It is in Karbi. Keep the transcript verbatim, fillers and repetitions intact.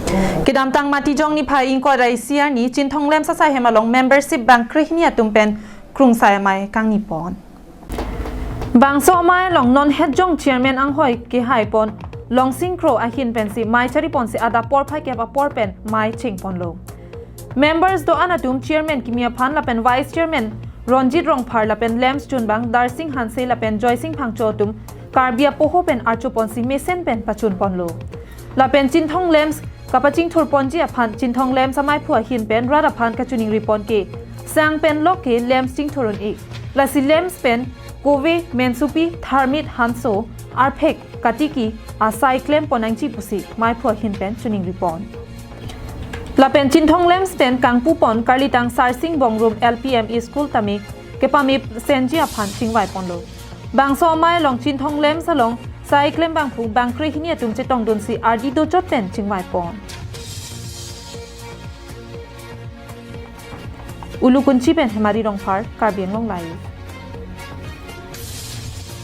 Kedamtang Matijong niphai ingkoi ra isi arni Chinthong LAMPS asaihem along membership bang krehini atum pen krungsai amei kangni pon. Bangso amei along non hetjong chairman anghoi kehai pon Longsing Kro ahin pensi mei chari ponsi adap porphai kep apor pen mei cheng ponlo. Members do-an atum chairman kimi aphan lapen vice chairman Ronjit Rongphar lapen LAMPS chunbang Darsing Hanse lapen Joysing Phangcho atum Karbi apoho pen archo ponsi mesen pen pachun ponlo. Lapen Chinthong LAMPS kapachingthur ponji aphan Chinthong LAMPS ameiphu ahin pen rat aphan kachiningri pon ke sang pen lok ke LAMPS chingthur un-e. Lasi LAMPS pen kove, mensopi, tharmit, hanso, arphek, katiki asai klem pon nangji pusi meiphu ahin pen chiningri pon. Lapen Chinthong LAMPS pen kangpu pon karlitang Sarsing Bongrung L P M E School tame kepame senji aphan chingvai ponlo. Bangso amei along Chinthong LAMPS along sai klem bangphu bang krehini atum chetongdunsi ardi dochot pen chingvai pon. Ulukunchi pen Hemari Rongphar, Karbi Anglong Live.